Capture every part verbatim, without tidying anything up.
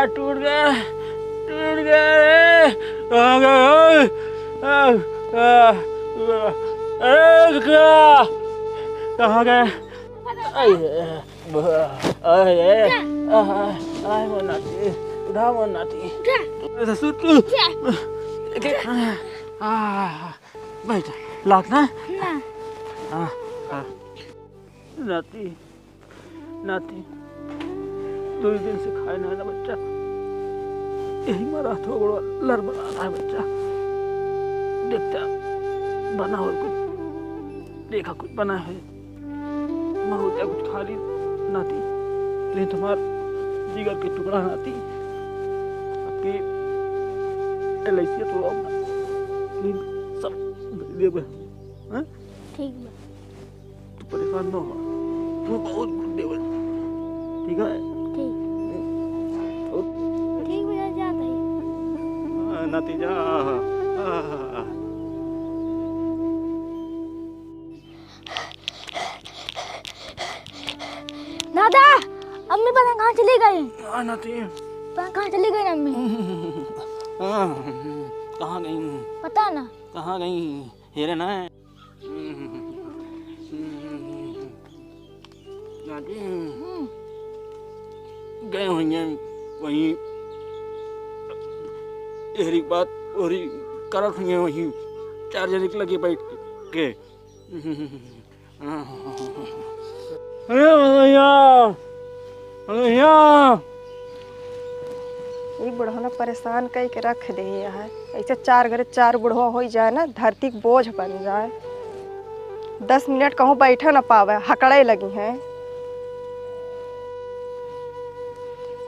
टूट गया, टूट गया रे। कहाँ गए? आ, आ, आ, अरे, क्या? कहाँ गए? अरे, अरे, आय, आय, मोर नाती, उठा मोर नाती। उठा। अरे, ससुर तू। उठा। आ, बैठ, लाग ना? ना। आ, आ। नाती, नाती, दुइ दिन से खाए ना ना बच्चा, यही मरा थो बड़ा लर बना रहा है बच्चा। देखता बना हो कुछ, देखा कुछ बना है। मैं हो जा कुछ खा ली नाती, तुझे तुम्हार जिगर के टुकड़ा नाती। आपकी एल आई सी तो अब सब दे दे, हाँ? ठीक बा। तू परेशान ना हो, तू बहुत गुड देवल। ठीक है? ठीक। और ठीक भैया, जात है। हाँ, नाती जा। हाँ, हाँ, हाँ। दादा, अम्मी पता कहाँ चली गई? हाँ, नाती। पता कहाँ चली गई अम्मी? हाँ, कहाँ गई? पता ना। कहाँ गई? हेरे ना। नाती। हम्म। गए होइहैं वहीं, एहरी बात ओहरी करत होइहैं वहीं, चार जने के लगे बैठ के। अरे भैया, भैया। ई बुढ़ौना परेशान कई के रख दे है। ऐसे चार घरे चार बुढ़वा होई जाए ना, धरती के बोझ बन जाए। दस मिनट कहूँ बैठे न पावे, हकड़े लगी हैं।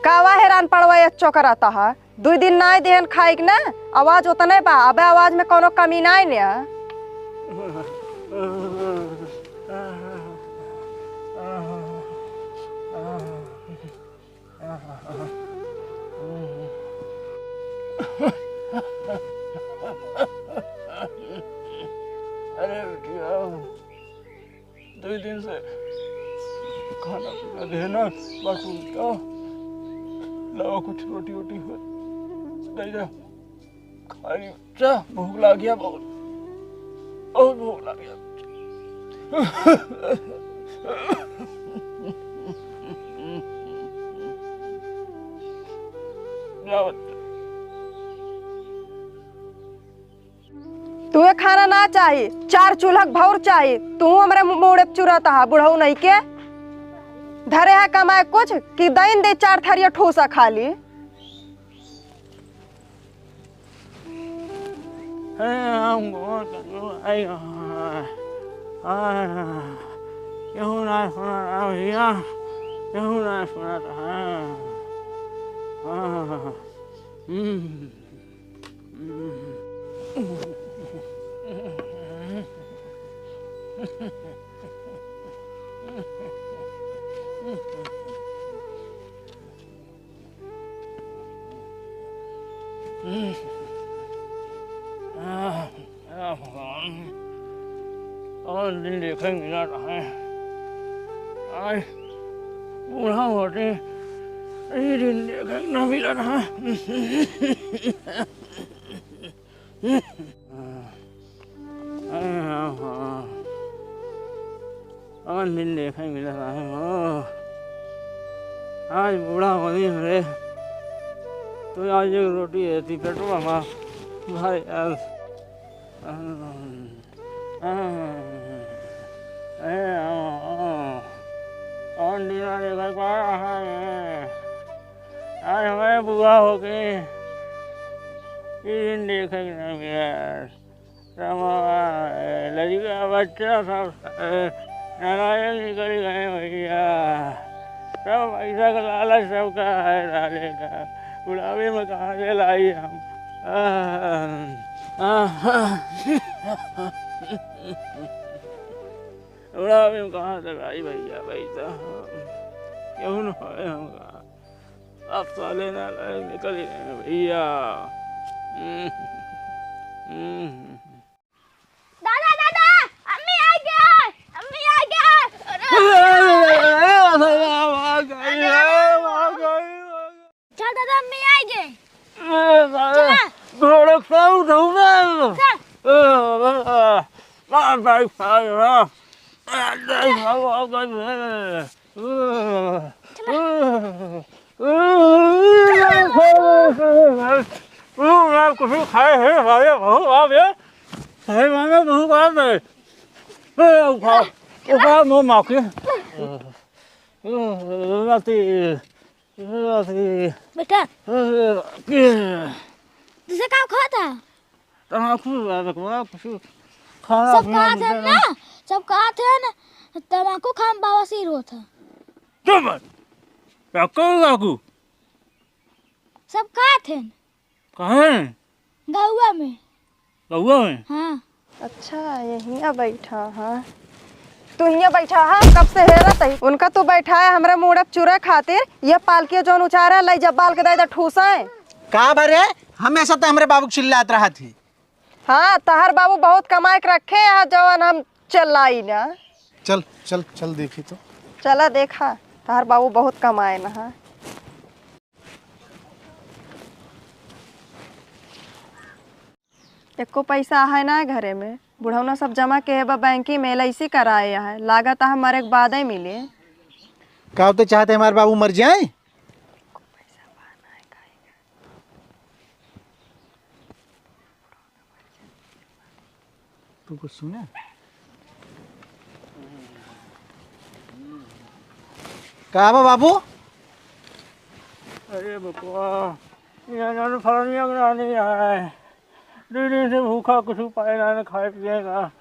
कावा हैरान पड़वा ये चोकराता है? दुइ दिन नाई दिहन खाइक ना, आवाज ओतने बा, अबे आवाज में कौनो कमी नाई ने। अरे बिटिया, दुइ दिन से खाना पीना देना, बस उनका लाओ कुछ रोटी वोटी हो, दे जा, खाई। अच्छा, भूख लाग गया बहुत, बहुत भूख लाग गया। जा बच्चा। तुहे खाना ना चाही, चार चूल्हा के भौर चाही। तू हमरे मुड़े पे चुराता हा, बुढ़ऊ नहीं के। धरे है कमाए कुछ कि दैन दे चार थरिया ठूसा खाली। अरे राम, बहुत तकलीफ आई। हाँ, केहू ना सुना था भैया, केहू ना सुना था। हाँ, हाँ, हम्म। आह, आह, भगवान, कौन दिन देखे मिला रहे। आज बूढ़ा होते, यही दिन देखे ना मिला रहा। अरे राम, हाँ। कौन दिन देखे मिला रहे हो। आज बूढ़ा होनी रे, तो आज एक रोटी देती पेटवा मा भाई यार। अरे राम, हाँ। कौन दिन देखे पा रहा है। आज हमें बुआ हो गई, ये दिन देखे ना मिला यार। सब, ए, लड़िका बच्चा सब, ए, नारायण निकल गए भैया। सब पैसा का लालच सबका है साले का। बुढ़ापे में कहाँ से लाई हम? आह, आह। बुढ़ापे में कहाँ से लाई भैया पैसा? क्यों न होए हमका? अब साले नालायक निकल ही रहे हैं भैया। हम्म, हम्म। दादा, दादा, अम्मी आ गया, अम्मी आ गया। अरे, अरे, अरे, अरे, आ गई, आ गई, आ गई। चल दादा, भाई, भाई, हाँ। कुछ खाए है भाई, बहुत आ गए। भाई, मैंने बहुत आ गए। ए, उठा, उठा, नो माफी। राती, राती। बेटा, ए, तुझे का खात है? तमाकू, बेटा, कुछ खाना सब पीना खात है मिलता ना, सब खात है ना, तमाकू खाम बवासीर होत है। चुप! क्या कर तमाकू? सब खात है। कहाँ? गौवा में। गौवा में? हाँ। अच्छा, यहिया बैठा है। तू हियाँ बैठा है, कब से हेरत है। उनका तू बैठाए हमरे मूड़े चुरे खातिर, यह पालकिया जौन उचारे, लइ जा बाल के दे दे ठूसे। का भरे? हमेशा तो हमरे बाबू के चिल्लात रहत ही। हाँ, तहर बाबू बहुत कमाए के रखे हैं, जौन हम चिल्लाई ना। चल, चल, चल देखी तो। चला देखा, तहर बाबू बहुत कमाए ना है। एको पैसा है ना घरे में, बुढ़ौना सब जमा के बा बैंकी में, एल आई सी कराए है, लागत है मरे के बादे मिले। का होते चाहते हमारे बाबू मर जाए? तू कुछ सुने? का बा बाबू? अरे बकवा, यहाँ जानो फलानिया के नानी है। दो दिन से भूखा, कुछ पाए ना, ना खाए पिए ना।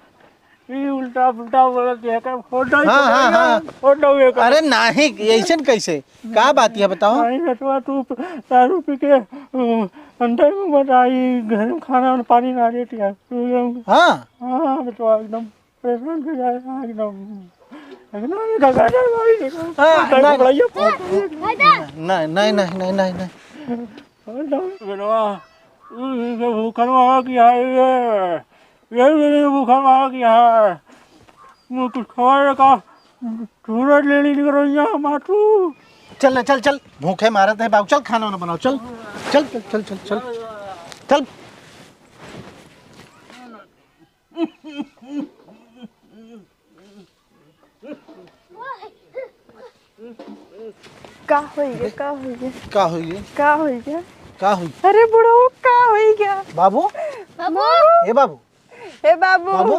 ये उल्टा पुल्टा बोलत है, कर फोड़ दो, हाँ, हाँ, हाँ। फोड़ दो ये कर। अरे नहीं, ऐसन कैसे? का बात है बताओ? नहीं बेटवा, तू दारू पी के, अ, अंदर में मत आई, घर में खाना और पानी ना देती है। तू एकदम हाँ। हाँ बेटवा, एकदम परेशान कर जाएगा, एकदम, एकदम गगा जाएगा भाई, एकदम। हाँ, टाइम नहीं। बढ़ाइए। नहीं, नहीं, नहीं, नहीं, नहीं, नहीं। एकदम बेटवा, ये भूखन मारा की है ये, ये भूखन मारा की है। मैं कुछ खवाए का, सूरज लेली निकल रही है, मातू। चल ना, चल, चल, भूखे मारत है बाबू, चल खाना वाना बनाओ, चल, चल, चल। चल। का होई गे, का होई गे? का होई गे? का होई गे? का होई? अरे बुढ़ऊ, का होई गे? बाबू? बाबू? ए बाबू? ए बाबू? बाबू?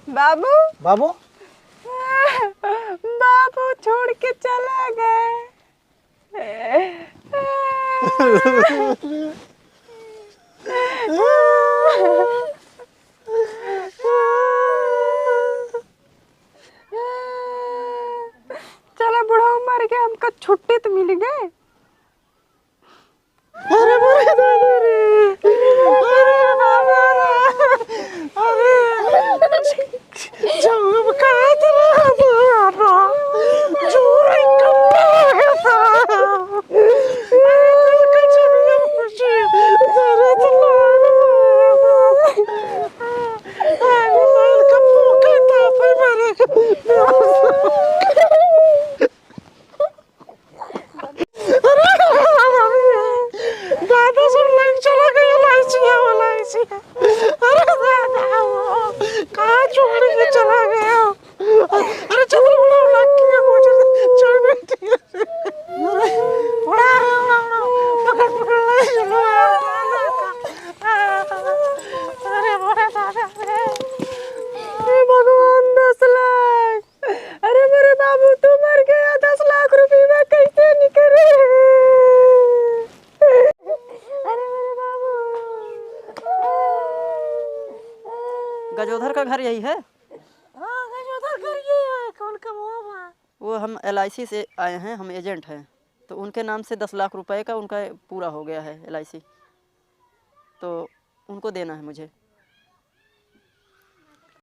बाबू? बाबू? बाबू छोड़ के चला गए। चला बुढ़ऊ मर गए, हमका छुट्टी तो मिल गए। अरे मोरे दादा रे, अरे बाबा रे, अरे। जब हम कहत रहे बाबा, जोर एकदम ना है सा। अरे दिल का जब हम खुशी दर्द ना है बाबा। अरे लाल का भूखा तापे मरे। अरे, दादा सब लाइन चला गया, लाइन से, वो लाइन से। अरे दादा, वो कहाँ छोड़ के चला गया? अरे चल, बुलाओ, लाइन के मोटर चल बैठी है। उड़ा, उड़ा, उड़ा, पकड़, पकड़, लाइन चलो। अरे, बड़ा दादा रे। हे भगवान, दस लाख। अरे मेरे बाबू, तू मर गया, दस लाख रुपये में कैसे निकले? अरे मेरे बाबू। गजोधर का घर यही है? हाँ, गजोधर घर यही है। कौन कमवा बा? वो हम एल आई सी से आए हैं, हम एजेंट हैं, तो उनके नाम से दस लाख रुपए का उनका पूरा हो गया है एल आई सी, तो उनको देना है मुझे।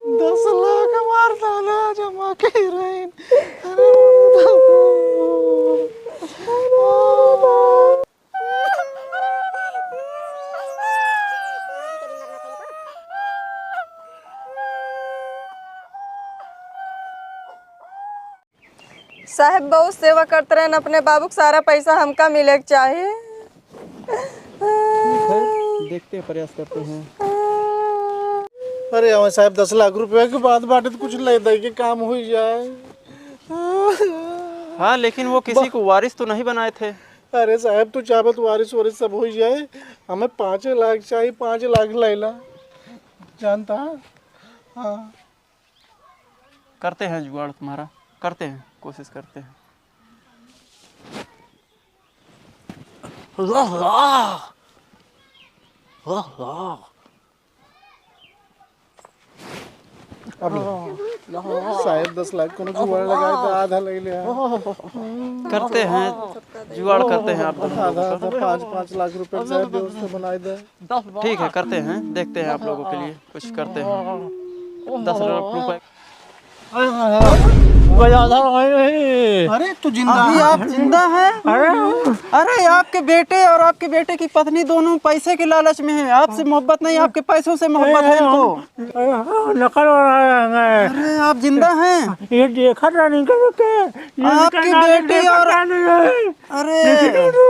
दस लाख हमार दादा जमा के रहे। अरे दादा। साहेब बहुत सेवा करत रहन अपने बाबू के, सारा पैसा हमका मिले के चाही। ठीक है, देखते हैं, प्रयास करते हैं। अरे हमें साहब, दस लाख रुपया के बात बाटे, तो कुछ ले दे के काम हुई जाए। हाँ, लेकिन वो किसी को वारिस तो नहीं बनाए थे। अरे साहब, तू चाहबे तो वारिस वारिस सब हुई जाए। हमें पाँच लाख चाहिए, पाँच लाख ले ला। जानता? हाँ। करते हैं जुगाड़ तुम्हारा, करते हैं, कोशिश करते हैं। वाह, वाह। वाह, वाह। अब ले। साहब, दस लाख कोनो जुगाड़ लगाए तो आधा ले ले। करते हैं, जुगाड़ करते हैं आप दोनों लोगों का। आधा, आधा, पाँच, पाँच लाख रुपए साहब व्यवस्था बनाए दे। ठीक है, करते हैं, देखते हैं आप लोगों के लिए कुछ करते हैं। दस लाख रुपए। अरे, तू जिंदा अभी है? आप जिंदा हैं? अरे। अरे, आपके बेटे और आपके बेटे की पत्नी दोनों पैसे के लालच में हैं। आपसे मोहब्बत नहीं, आपके पैसों से मोहब्बत है इनको। अरे, नकल हो रहा है। अरे, आप जिंदा हैं? ये देखा था नहीं क्या? ये आपके इनका नाम बेटे देखा और था नहीं है? अरे। लेकिन